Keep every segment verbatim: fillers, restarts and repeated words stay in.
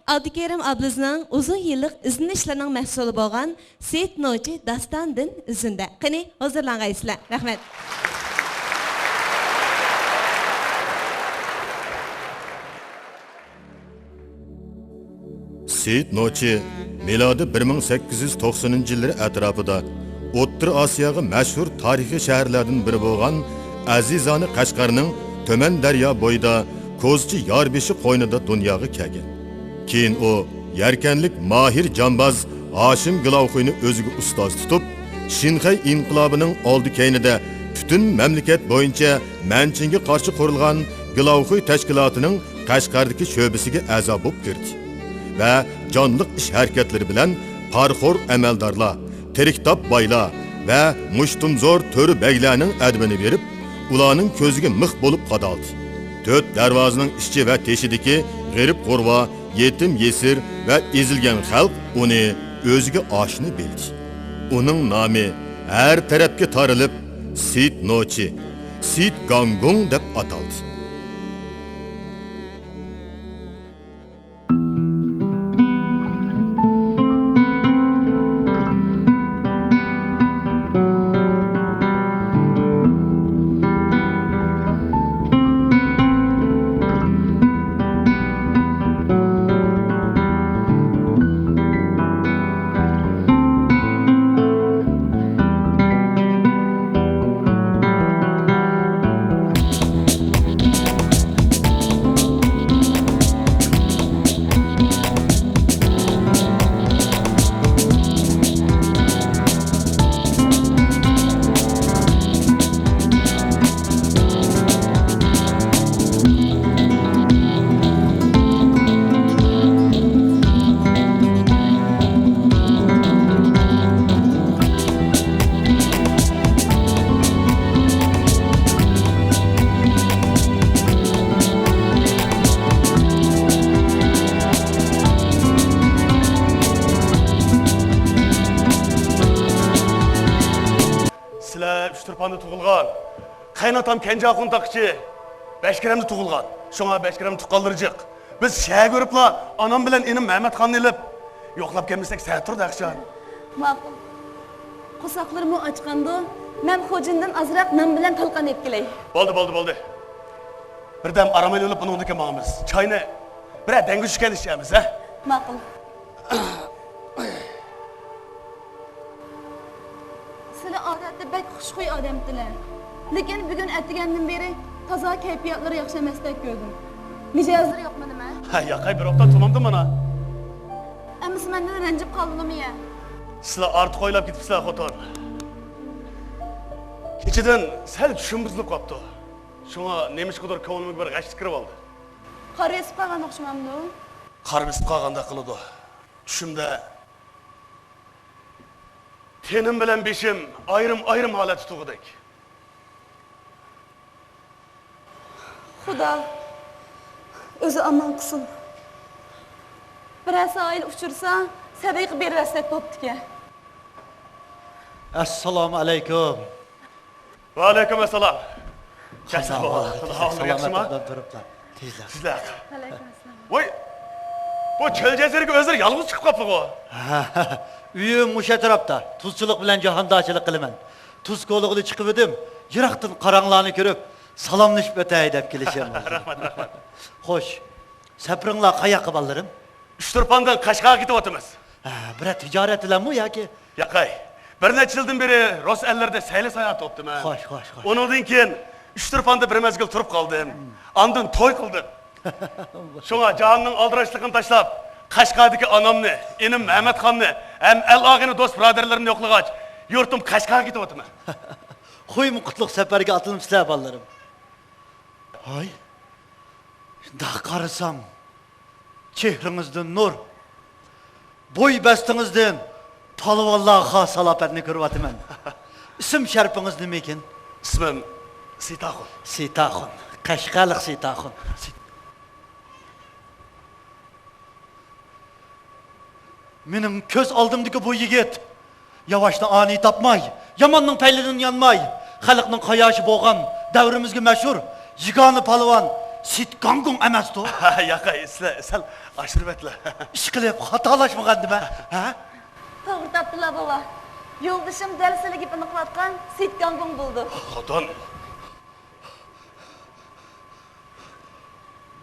ئابدۇكېرىم ئابلىزنىڭ ئۇزۇن يىللىق ئىزدىنىشلىرىنىڭ مەھسۇلى بولغان سېيىت نوچى داستانىدىن ئۈزۈندە. قېنى، ھۇزۇرلانغايسىلەر. رەھمەت. سېيىت نوچى مىلادىي بىر مىڭ سەككىز يۈز توقسىنىنچى يىللىرى ئەتراپىدا ئوتتۇرا ئاسىياغا مەشھۇر تارىخىي شەھەرلەردىن بىرى بولغان ئەزىزانە قەشقەرنىڭ تۆمەن دەريا بويىدا كوزىچى ياربېشى قوينىدا دۇنياغا كەلگەن. كېيىن ئۇ يەركەنلىك ماھىر جامباز ھاشىم گىلاۋخۇينى ئۆزىگە ئۇستاز تۇتۇپ، شىنخەي ئىنقىلابىنىڭ ئالدى كەينىدە پۈتۈن مەملىكەت بويىچە مەنچىڭگە قارشى قۇرۇلغان گىلاۋخۇي تەشكىلاتىنىڭ قەشقەردىكى شۆبىسىگە ئەزا بولۇپ كىردى ۋە جانلىق ئىش ھەرىكەتلىرى بىلەن پارىخور ئەمەلدارلار، تىرىكتاپ بايلار ۋە مۇشتۇمزور تۆرە بەگلەرنىڭ ئەدىپىنى بېرىپ، ئۇلارنىڭ كۆزىگە مىخ بولۇپ قادالدى. تۆت دەرۋازىنىڭ ئىچى ۋە تېشىدىكى غېرىب-غۇرۋا، يېتىم-يېسىر ۋە ئېزىلگەن خەلق ئۇنى ئۆزىگە ئاشنا بىلدى. ئۇنىڭ نامى ھەر تەرەپكە تارىلىپ، سېيىت نوچى، سېيىت گاڭگۇڭ دەپ ئاتالدى. سىلەر ئۇچتۇرپاندا تۇغۇلغان. قايناتام كەنجى ئاخۇن تاقىچى بەشكىرەمدە تۇغۇلغان. شۇڭا بەشكىرەم تۇغقانلىرى جىق. بىز شەھەرگە بېرىپلا ئانام بىلەن ئىنىم مەمەتخاننى ئېلىپ يوقلاپ كەلمىسەك سەت تۇرىدۇ ئەخشان. ماقۇل. قورساقلىرىمۇ ئاچقاندۇ. مەن خوجىندىن ئازراق نان بىلەن تالقان ئېلىپ كېلەي. بولدى، بولدى، بولدى. بىردەم ئارام ئېلىۋېلىپ ئۇنىڭدىن كېيىن ماڭىمىز. چاينى بىرەر دەڭگە چۈشكەندە ئىچەرمىز، ھە؟ ماقۇل. سىلە ئادەتتە بەك خۇشخۇي ئادەمتىلە. لېكىن بۈگۈن ئەتىگەندىن بېرى تازا كەيپىياتلىرى ياخشى ئەمەستەك كۆردۈم. مىجەزلىرى يوقمۇ نېمە؟ ھە، ياقەي، بىر ھەپتە تۇرمامدۇ مانا. ئەمىسە مەندىن رەنجىپ قالدىلىمۇ يە؟ سىلە ئارتۇق ئويلاپ كېتىپسىلە، خوتۇن. كېچىدىن سەل چۈشۈم بۇزۇلۇپ قاپتۇ. شۇڭا نېمىشقىدۇر كۆڭلۈمگە بىر غەشلىك كىرىۋالدى. قار بېسىپ قالغان ئوخشىمامدۇ؟ قار بېسىپ قالغاندەك قىلىدۇ. چۈشۈمدە تېنىم بىلەن بېشىم ئايرىم-ئايرىم ھالەتتە تۇرغۇدەك. خۇدا ئۆزى ئامان قىلسۇن. بىرەر سائىل ئۇچرىسا، سەبىيگە بېرىۋەتسەك بوپتىكەن. ئەسسالامۇ ئەلەيكۇم. ۋەئەلەيكۇم ئەسسالام. كەچلىك بولغان. خۇدا خالىسا، ياخشىما؟ سالامەت بولۇپ تۇرۇپلا. تېزلا. تېزلا. ۋەئەلەيكۇم ئەسسالام. ۋاي، بۇ چۆل جەزىرىگە ئۆزلىرى يالغۇز چىقىپ قاپتىغۇ؟ ئۆيۈم مۇشۇ ئەتراپتا. تۇزچىلىق بىلەن جاھاندارچىلىق قىلىمەن. تۇز كولىغىلى چىقىۋىدىم. يىراقتىن قاراڭلارنى كۆرۈپ، سالاملىشىپ ئۆتەي دەپ كېلىشىم. رەھمەت، رەھمەت. خوش، سەپىرىڭلار قاياققا، بالىلىرىم؟ ئۇچتۇرپاندىن قەشقەرگە كېتىۋاتىمىز. ھە، بىرەر تىجارەت بىلەنمۇ ياكى؟ ياقەي، بىر نەچچە يىلدىن بېرى رۇس ئەللىرىدە سەيلە ساياھەت قىلىپتىمەن. خوش، خوش، خوش. ئۇنىڭدىن كېيىن ئۇچتۇرپاندا بىر مەزگىل تۇرۇپ قالدىم. ئاندىن توي قىلدىم. شۇڭا جاھاننىڭ ئالدىراشلىقىنى تاشلاپ، قەشقەردىكى ئانامنى، ئىنىم مەمەتخاننى ھەم ئەل ئاغىنە دوست بۇرادەرلىرىمنى يوقلىغاچ، يۇرتۇم قەشقەرگە كېتىۋاتىمەن. خوشمۇ قۇتلۇق سەپەرگە ئاتلىنىپسىلەر، بالىلىرىم. ھاي، شۇنداق قارىسام، چېھرىڭىزدىن نۇر، بوي بەستىڭىزدىن پالۋانلارغا خاس سالاپەتنى كۆرۈۋاتىمەن. ئىسىم شەرىپىڭىز نېمىكىن؟ ئىسمىم سېيىتئاخۇن. سېيىتئاخۇن. قەشقەرلىك سېيىتئاخۇن. سېيىت-، مېنىڭ كۆز ئالدىمدىكى بۇ يىگىت ياۋاشنى ئانىي تاپماي، ياماننىڭ پەيلىدىن يانماي، خەلقنىڭ قاياشى بولغان، دەۋرىمىزگە مەشھۇر يېگانە پالۋان سىت گاڭگۇڭ ئەمەستۇ؟ ياقەي، سىلەر سەل ئاشۇرۇۋەتلە. ئىشقىلىپ خاتالاشمىغاندىمەن، ھە؟ توغرا تاپتىلا، بوۋا. يولدىشىم دەل سىلە گېپىنى قىلىۋاتقان سىت گاڭگۇڭ بولىدۇ. خوتۇن.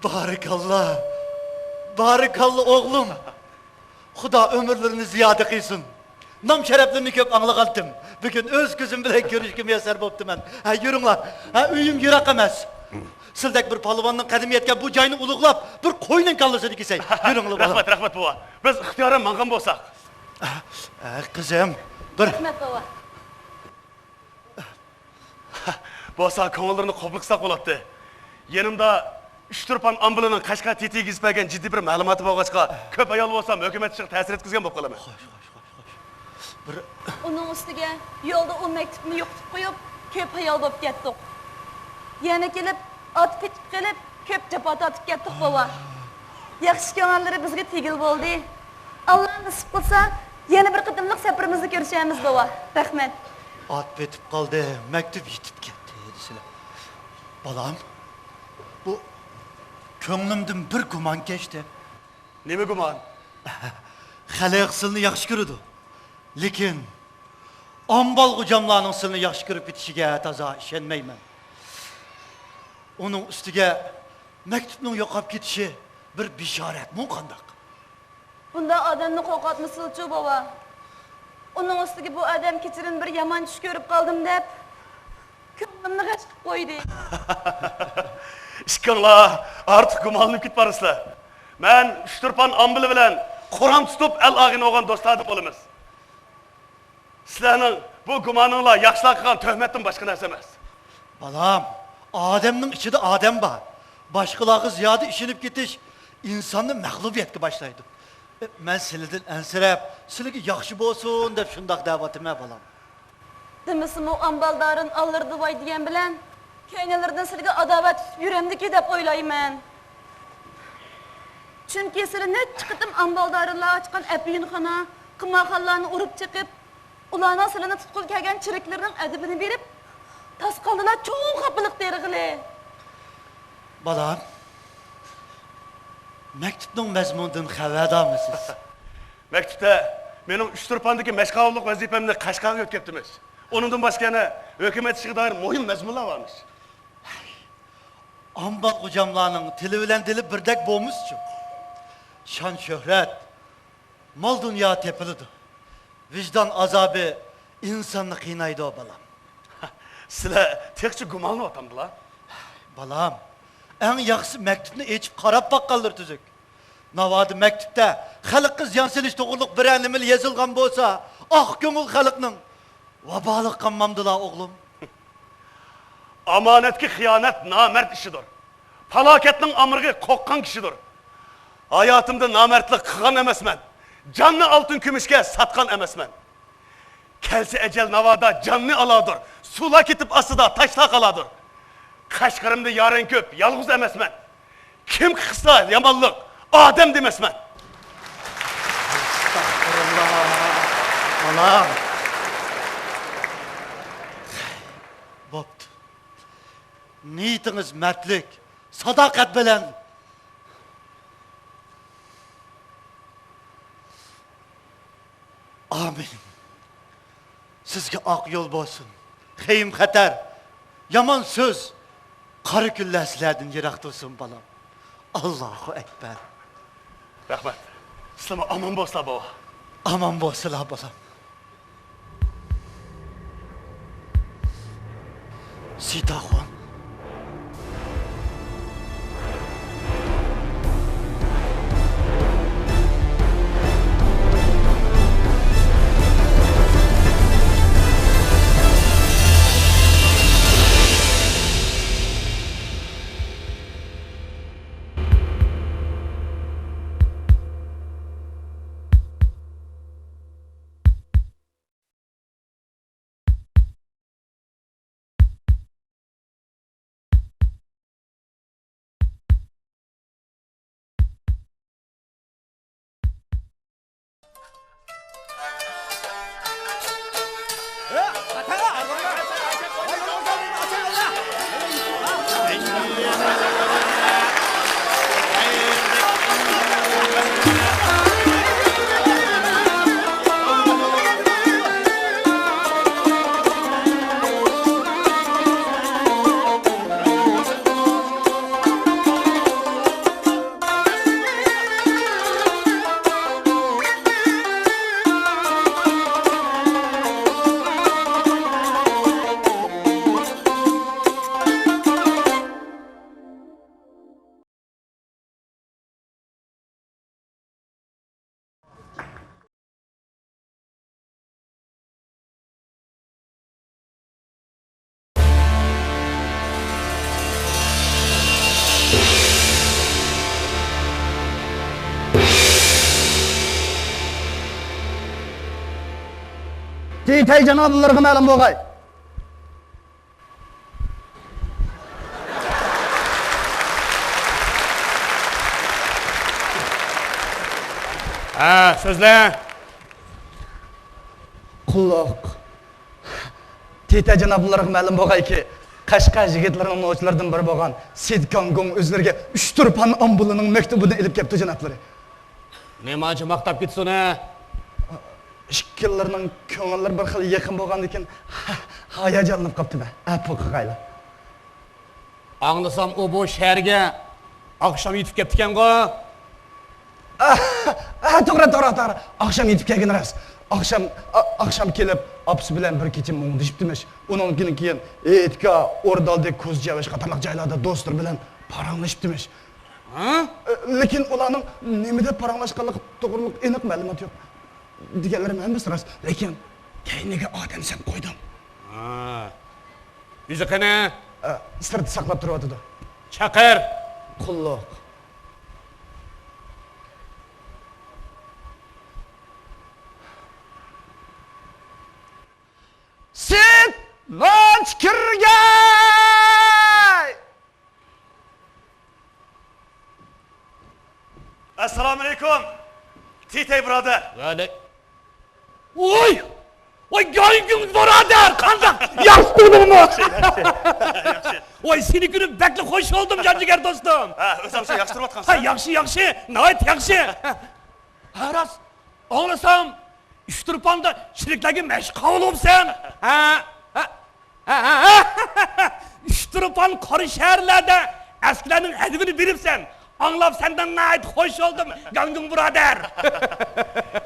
بارىكاللا. بارىكاللا، ئوغلۇم. خۇدا ئۆمۈرلىرىنى زىيادە قىلسۇن. نام-شەرەپلىرىنى كۆپ ئاڭلىغانتىم. بۈگۈن ئۆز كۆزۈم بىلەن كۆرۈشكە مۇيەسسەر بوپتىمەن. ھە، يۈرۈڭلار. ھە، ئۆيۈم يىراق ئەمەس. سىلدەك بىر پالۋاننىڭ قەدىمى يەتكەن بۇ جاينى ئۇلۇغلاپ، بىر قوينىڭ كاللىسىنى كېسەي. يۈرۈڭلار، بالام. رەھمەت، رەھمەت، بوۋا. بىز ئىختىيارەن ماڭغان بولساق. ھە، قىزىم، بىر. رەھمەت، بوۋا. بولسا كۆڭۈللىرىنى قوپلۇقساق بولاتتى. يېنىمدا ئۇچتۇرپان ئامبىلىنىڭ قەشقەر تېتىگە يېزىپ بەرگەن جىددىي بىر مەلۇماتى بولغاچقا، كۆپ ھايال بولسام ھۆكۈمەت ئىشىغا تەسىر يەتكۈزگەن بولۇپ قالىمەن. خوش، خوش، خوش، خوش. بىر. ئۇنىڭ ئۈستىگە يولدا ئۇ مەكتۇپنى يوقىتىپ قويۇپ، كۆپ ھايال بولۇپ كەتتۇق. يەنە كېلىپ، ئات پېتىپ قېلىپ، كۆپ جاپا تارتىپ كەتتۇق، بوۋا. ياخشى كۆڭۈللىرى بىزگە تېگىل بولدى. ئاللا نېسىپ قىلسا، يەنە بىر قېتىملىق سەپىرىمىزنى كۆرۈشەرمىز، بوۋا. رەھمەت. ئات پېتىپ قالدى، مەكتۇپ يېتىپ كەتتى دېسىلە. بالام، بۇ كۆڭلۈمدىن بىر گۇمان كەچتى. نېمە گۇمان؟ خەلق سىلنى ياخشى كۆرىدۇ. لېكىن ئامبال غوجاملارنىڭ سىلنى ياخشى كۆرۈپ كېتىشىگە تازا ئىشەنمەيمەن. ئۇنىڭ ئۈستىگە مەكتۇپنىڭ يوقاپ كېتىشى بىر بېشارەتمۇ قانداق؟ بۇنداق ئادەمنى قورقۇتمىسىلىچۇ، بوۋا. ئۇنىڭ ئۈستىگە بۇ ئادەم كېچىدىن بىر يامان چۈش كۆرۈپ قالدىم دەپ، كۆڭلۈمنى غەش قىلىپ قويدى. ئىككىڭلار ئارتۇق گۇمانلىنىپ كېتىپ بارىسىلەر. مەن ئۇچتۇرپان ئامبىلى بىلەن قورام تۇتۇپ ئەل ئاغىنە بولغان دوستلاردىن بولىمىز. سىلەرنىڭ بۇ گۇمانىڭلار ياخشىلار قىلغان تۆھمەتتىن باشقا نەرسە ئەمەس. بالام، ئادەمنىڭ ئىچىدە ئادەم بار. باشقىلارغا زىيادە ئىشىنىپ كېتىش ئىنساننى مەغلۇبىيەتكە باشلايدۇ. ئە، مەن سىلىدىن ئەنسىرەپ، سىلىگە ياخشى بولسۇن دەپ شۇنداق دەۋاتىمەن، بالام. دېمىسىمۇ ئامبالدارىن ئاللىرىدا ۋاي دېگەن بىلەن، كەينىلىرىدىن سىلىگە ئاداۋەت تۇتۇپ يۈرەمدىكى دەپ ئويلايمەن. چۈنكى سىلى نەچچە قېتىم ئامبالدارىنلار ئاچقان ئەپيۈنخانا، قىمارخانىلارنى ئۇرۇپ چېقىپ، ئۇلارنىڭ سىلىنى تۇتقىلى كەلگەن چېرىكلىرىنىڭ ئەدىپىنى بېرىپ، تاسقالدىلا چوڭ خاپىلىق تېرىغىلى. بالام، مەكتۇپنىڭ مەزمۇنىدىن خەۋەردارمۇسىز؟ مەكتۇپتە مېنىڭ ئۇچتۇرپاندىكى مەشقاۋۇللۇق ۋەزىپەمنى قەشقەرگە ئۆتكەپتىمىش. ئۇنىڭدىن باشقا يەنە ھۆكۈمەت ئىشىغا دائىر مۇھىم مەزمۇنلار بارمىش. ئامبال غوجاملارنىڭ تىلى بىلەن دىلى بىردەك بولمىسىچۇ؟ شان-شۆھرەت، مال-دۇنيا تېپىلىدۇ. ۋىجدان ئازابى ئىنساننى قىينايدۇ، بالام. سىلەر تېخىچە گۇمانلىنىۋاتامدىلا؟ بالام، ئەڭ ياخشىسى مەكتۇپنى ئېچىپ قاراپ باققانلىرى تۈزۈك. ناۋادا مەكتۇپتە خەلققە زىيان سېلىش توغرۇلۇق بىرەر نېمىلا يېزىلغان بولسا، ئاق كۆڭۈل خەلقنىڭ ۋابالىغا قالمامدىلا، ئوغلۇم؟ ئامانەتكە خىيانەت نامەرد ئىشىدۇر. پالاكەتنىڭ ئامرىقى قورققان كىشىدۇر. ھاياتىمدا نامەردلىك قىلغان ئەمەسمەن. جاننى ئالتۇن كۈمۈشكە ساتقان ئەمەسمەن. كەلسە ئەجەل ناۋادا جاننى ئالادۇر. سۇلار كېتىپ ئاستىدا تاشلار قالادۇر. قەشقىرىمدە يارەن كۆپ، يالغۇز ئەمەسمەن. كىم قىلسا يامانلىق، ئادەم دېمەسمەن. ئەستەغپۇرۇللا، بالام. بوپتۇ. نىيىتىڭىز مەردلىك، ساداقەت بىلەن. ئامىن. سىزگە ئاق يول بولسۇن. خېيىم-خەتەر، يامان سۆز، قارا كۈنلەر سىلەردىن يىراق تۇرسۇن، بالام. ئاللاھۇ ئەكبەر. رەھمەت. سىلەرمۇ ئامان بولسىلا، بوۋا. ئامان بولسىلا، بالام. سىتاخۇن. تېتەي جانابلىرىغا مەلۇم بولغاي. ھە، سۆزلە. قۇللۇق. تېتە جانابلىرىغا مەلۇم بولغايكى، قەشقەر يىگىتلىرىنىڭ نوچىلىرىدىن بىرى بولغان سېيىت گاڭگوڭ ئۆزلىرىگە ئۇچتۇرپان ئامبۇلىنىڭ مەكتۇبىنى ئېلىپ كەپتۇ، جانابلىرى. نېمانچە ماختاپ كېتىسۇن، ھە؟ ئىككىلىرىنىڭ كۆڭۈللىرى بىر خىل يېقىن بولغاندىكىن، ھاياجانلىنىپ قاپتىمەن. ئەپۇ قىلغايلا. ئاڭلىسام، ئۇ بۇ شەھەرگە ئاخشام يېتىپ كەپتىكەنغۇ؟ ئا، ئا، توغرا، توغرا، توغرا. ئاخشام يېتىپ كەلگىنى راست. ئاخشام، ئا، ئاخشام كېلىپ، ئاپىسى بىلەن بىر كېچە مۇڭدىشىپتىمىش. ئۇنىڭدىن كېيىن ئېتىكا، ئوردالدى، كوزجاۋاش قاتارلىق جايلاردا دوستلىرى بىلەن پاراڭلىشىپتىمىش. ھە؟ ئە، لېكىن ئۇلارنىڭ نېمە دەپ پاراڭلاشقانلىقى توغرۇلۇق ئېنىق مەلۇمات يوق. دېگەنلىرىم ھەممىسى راست. لېكىن كەينىگە ئادەم سەپ قويدۇم. ھە. يۈزى قېنى؟ ئە، سىرتتا ساقلاپ تۇرۇۋاتىدۇ. چاقىر. قۇللۇق. سېيىت نوچى كىرگەي! ئەسسالامۇئەلەيكۇم، تېتەي بۇرادەر. ۋەئەلەي-، ۋوي! ۋاي، گاڭگۇڭ بۇرادەر، قانداق؟ ياخشى تۇردۇڭمۇ؟ ياخشى، ياخشى. ۋاي، سېنى كۆرۈپ بەكلا خوش بولدۇم، جان جىگەر دوستۇم. ھە، ئۆزۈڭ شۇ ياخشى تۇرۇۋاتقانسەن. ھە، ياخشى، ياخشى، ناھايىتى ياخشى. ھە، راست. ئاڭلىسام، ئۇچتۇرپاندا چېرىكلەرگە مەشىق قىلىۋالغانسەن. ھە، ھە، ھە، ھە، ھە. ئۇچتۇرپان قارا شەھەرلەردە ئەسكىلەرنىڭ ئەدىپىنى بېرىپسەن. ئاڭلاپ سەندىن ناھايىتى خوش بولدۇم، گاڭگۇڭ بۇرادەر.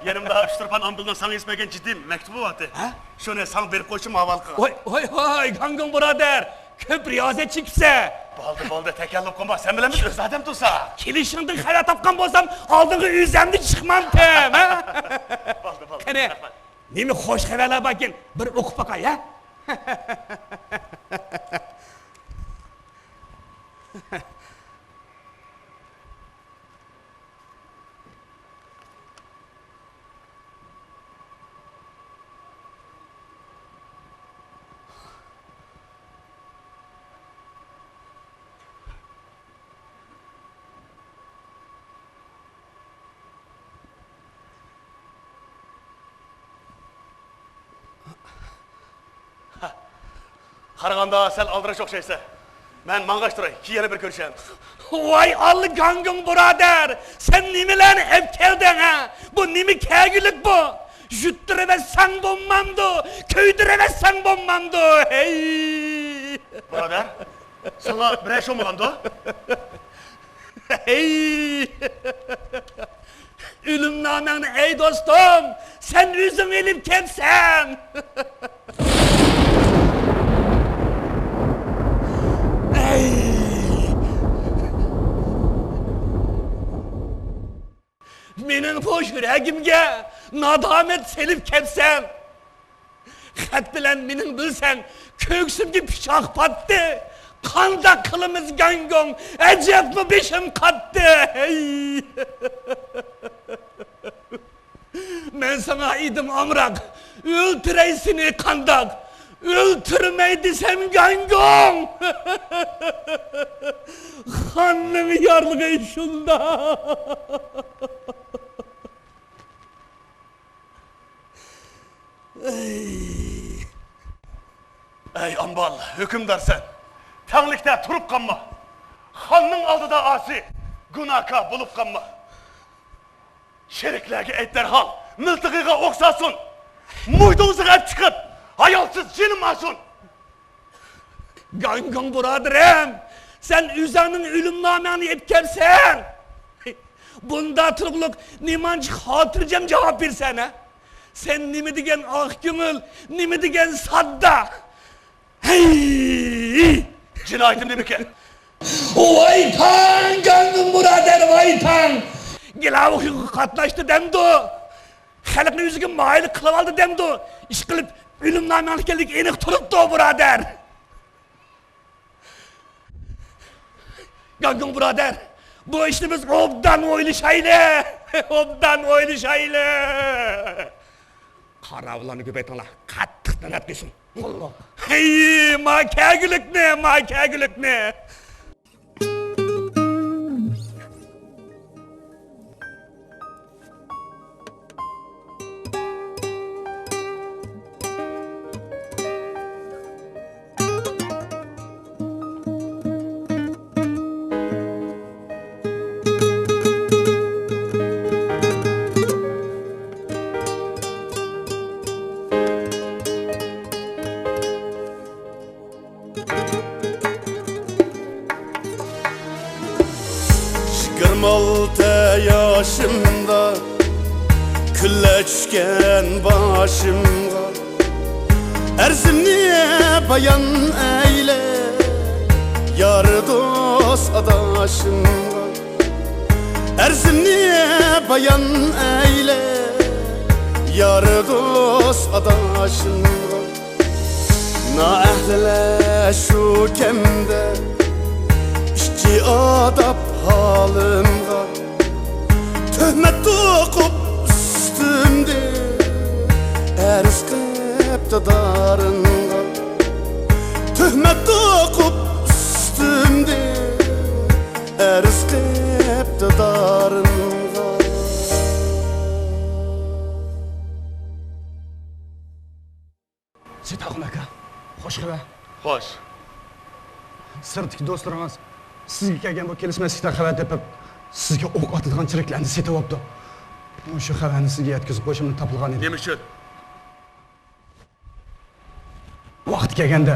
يېنىمدا ئۇچتۇرپان ئامبىلىنىڭ ساڭا يېزىپ بەرگەن جىددىي مەكتۇبى بارتى. ھە؟ شۇنى ساڭا بېرىپ قويۇشۇم ھاۋالە قىلغان. ۋاي، ۋاي، ۋاي، گاڭگۇڭ بۇرادەر. كۆپ رىيازەت چېكىپسەن. بولدى، بولدى، تەكەللۇپ قىلما. سەن بىلەن بىز ئۆز ئادەم تۇرسا. كېلىشىڭدىن خەۋەر تاپقان بولسام، ئالدىڭغا ئۆزۈمنى چىقمامتىم، ھە؟ بولدى، بولدى. قېنى، رەھمەت. نېمە خوش خەۋەرلەر باركەن، بىر ئوقۇپ باقاي، ھە؟ قارىغاندا سەل ئالدىراش ئوخشايسەن. مەن ماڭغاچ تۇراي، كېيىن يەنە بىر كۆرۈشەيلى. ۋاي ئاللا گاڭگۇڭ بۇرادەر، سەن نېمىلەرنى ئەپ كەلدىڭ ھە؟ بۇ نېمە كەگۈلۈك بۇ؟ يۇتتۇرۇۋەتسەڭ بولمامدۇ؟ كۆيدۈرۈۋەتسەڭ بولمامدۇ؟ ھەي! بۇرادەر، ساڭا بىرەر ئىش بولمىغاندۇ؟ ھەي! ئۆلۈم نامەڭنى، ئەي دوستۇم، سەن ئۆزۈڭ ئېلىپ كەپسەن. ئەي! مېنىڭ بۇ يۈرەگىمگە نادامەت سېلىپ كەپسەن. خەت بىلەن مېنىڭ بىلسەڭ، كۆكسۈمگە پىچاق پاتتى. قانداق قىلىمىز گاڭگوڭ؟ ئەجەبمۇ بېشىم قاتتى. ھەي! مەن ساڭا ئىدىم ئامراق، ئۆلتۈرەي سېنى قانداق؟ ئۆلتۈرمەي دېسەم گاڭگوڭ! خاننىڭ يارلىقى شۇنداق. ئەي! ئەي ئامبال، ھۆكۈمدارسەن، تەڭلىكتە تۇرۇپ قالما. خاننىڭ ئالدىدا ئاسىي، گۇناھكار بولۇپ قالما. شېرىكلەرگە ئېيت دەرھال، مىلتىقىغا ئوق سالسۇن. مويدۇڭزىغا ئەپ چىقىپ، ھايالسىز جېنىم ئالسۇن. گاڭگوڭ بۇرادىرىم، سەن ئۆزۈڭنىڭ ئۆلۈم نامەڭنى ئېلىپ كەپسەن. بۇندا تۇرۇقلۇق نېمانچە خاتىرجەم جاۋاب بېرىسەن، ھە؟ سەن نېمە دېگەن ئاق كۆڭۈل، نېمە دېگەن ساددا. ھەي! جىنايىتىم نېمىكەن؟ ۋاي تاڭ، گاڭگوڭ بۇرادەر، ۋاي تاڭ! گىلاۋۇخىغا قاتناشتى دەمدۇ؟ خەلقنى ئۆزىگە مايىل قىلىۋالدى دەمدۇ؟ ئىشقىلىپ، ئۆلۈم نامەڭلىكەنلىكى ئېنىق تۇرۇپتۇ، بۇرادەر. گاڭگوڭ بۇرادەر، بۇ ئىشنى بىز ئوبدان ئويلىشايلى، ئوبدان ئويلىشايلى. قاراۋۇللارنى كۆپەيتىڭلار، قاتتىق تەنەت قىلسۇن. ھەي، ما كەگۈلۈكنى، ما كەگۈلۈكنى! يىگىرمە ئالتە ياشىمدا كۈنلەر چۈشكەن باشىمغا، ئەرزىمنى بايان ئەيلە يار دوست ئاداشىمغا، ئەرزىمنى بايان ئەيلە يار دوست ئاداشىمغا. نائەھلىلەر شۇ كەمدە ئىچى ئاداپ ھالىمغا، تۆھمەت توقۇپ ئۈستۈمدە ئەرز قىپتۇ دارىنغا، تۆھمەت توقۇپ ئۈستۈمدە ئەرز قىپتۇ دارىنغا. سېيىت ئاخۇن ئاكا، خوش خەۋەر. خوش. سىرتتىكى دوستلىرىڭىز سىزگە كەلگەن بۇ كېلىشمەسلىكتىن خەۋەر تېپىپ، سىزگە ئوق ئاتىدىغان چېرىكلەرنى سېتىۋاپتۇ. مۇشۇ خەۋەرنى سىزگە يەتكۈزۈپ قويۇشۇمنى تاپىلغان ئىدى. نېمە ئۈچۈن؟ ۋاقتى كەلگەندە،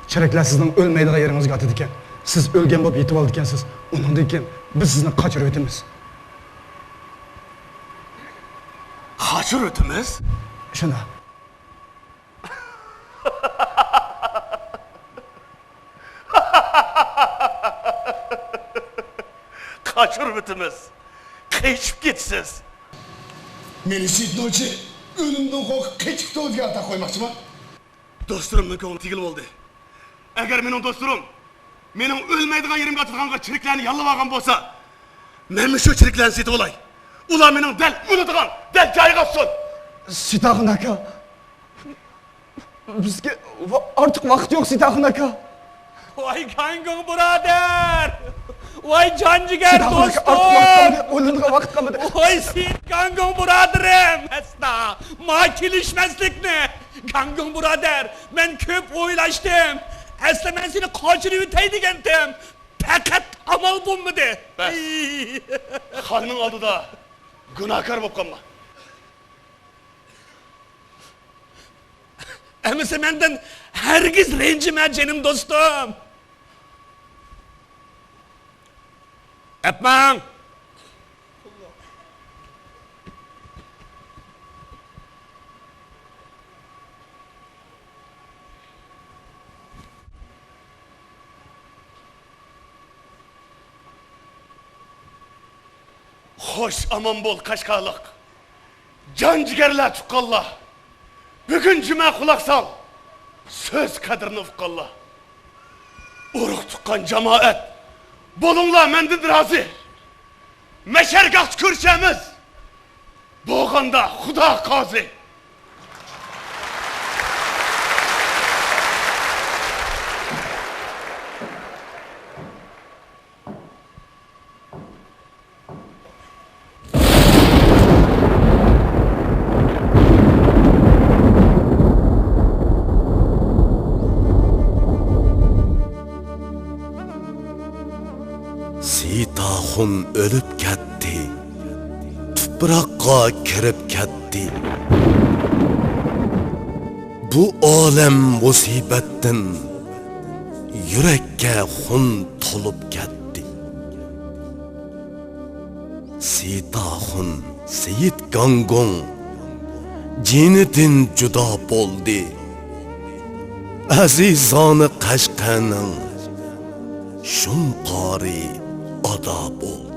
چېرىكلەر سىزنىڭ ئۆلمەيدىغان يېرىڭىزگە ئاتىدىكەن. سىز ئۆلگەن بولۇپ يېتىۋالىدىكەنسىز. ئۇنىڭدىن كېيىن بىز سىزنى قاچۇرۇۋېتىمىز. قاچۇرۇۋېتىمىز؟ شۇنداق. قاچۇرۇۋېتىمىز. قېچىپ كېتىسىز. مېنى سېيىت نوچى ئۆلۈمدىن قورقۇپ قېچىپتۇ دېگەن ئاتاق قويماقچىما؟ دوستلىرىمنىڭ كۆڭلى تېگىلى بولدى. ئەگەر مېنىڭ دوستلىرىم مېنىڭ ئۆلمەيدىغان يېرىمگە ئاتىدىغانغا چېرىكلەرنى ياللىۋالغان بولسا، مەنمۇ شۇ چېرىكلەرنى سېتىۋالاي. ئۇلار مېنىڭ دەل ئۆلىدىغان، دەل جايىغا ئاتسۇن. سېيىت ئاخۇن ئاكا، بىزگە ۋا-، ئارتۇق ۋاقىت يوق، سېيىت ئاخۇن ئاكا. ۋاي گاڭگۇڭ بۇرادەر! ۋاي جان جىگەر دوستۇم! سېيىت ئاخۇن ئاكا، ئارتۇق ۋاقىت قالمىدى، ئويلىنىدىغان ۋاقىت قالمىدى. ۋاي سېيىت گاڭگۇڭ بۇرادىرىم! ئەستا ما كېلىشمەسلىكنى! گاڭگۇڭ بۇرادەر، مەن كۆپ ئويلاشتىم. ئەسلى مەن سېنى قاچۇرۇۋېتەي دېگەنتىم. پەقەت ئامال بولمىدى. بەس. ئەي. خاننىڭ ئالدىدا گۇناھكار بولۇپ قالما. ئەمىسە مەندىن ھەرگىز رەنجىمە، جېنىم دوستۇم. ئەپمەڭ! خوش ئامان بول، قەشقەرلىق! جان جىگەرلەر، تۇغقانلار! بۈگۈن جۈمە قۇلاق سال، سۆز قەدرىنى ئۇققانلار! ئۇرۇق تۇغقان جامائەت، بولۇڭلار مەندىن رازى! مەشەرگاھتا كۆرۈشەرمىز، بولغاندا خۇدا قازى! سېيىت ئاخۇن ئۆلۈپ كەتتى، تۇپراققا كىرىپ كەتتى. بۇ ئالەم مۇسىبەتتىن يۈرەككە خۇن تولۇپ كەتتى. سېيىت ئاخۇن، سېيىت گاڭگۇڭ جېنىدىن جۇدا بولدى. ئەزىزانە قەشقەرنىڭ شۇمقارى ئادا بولدى.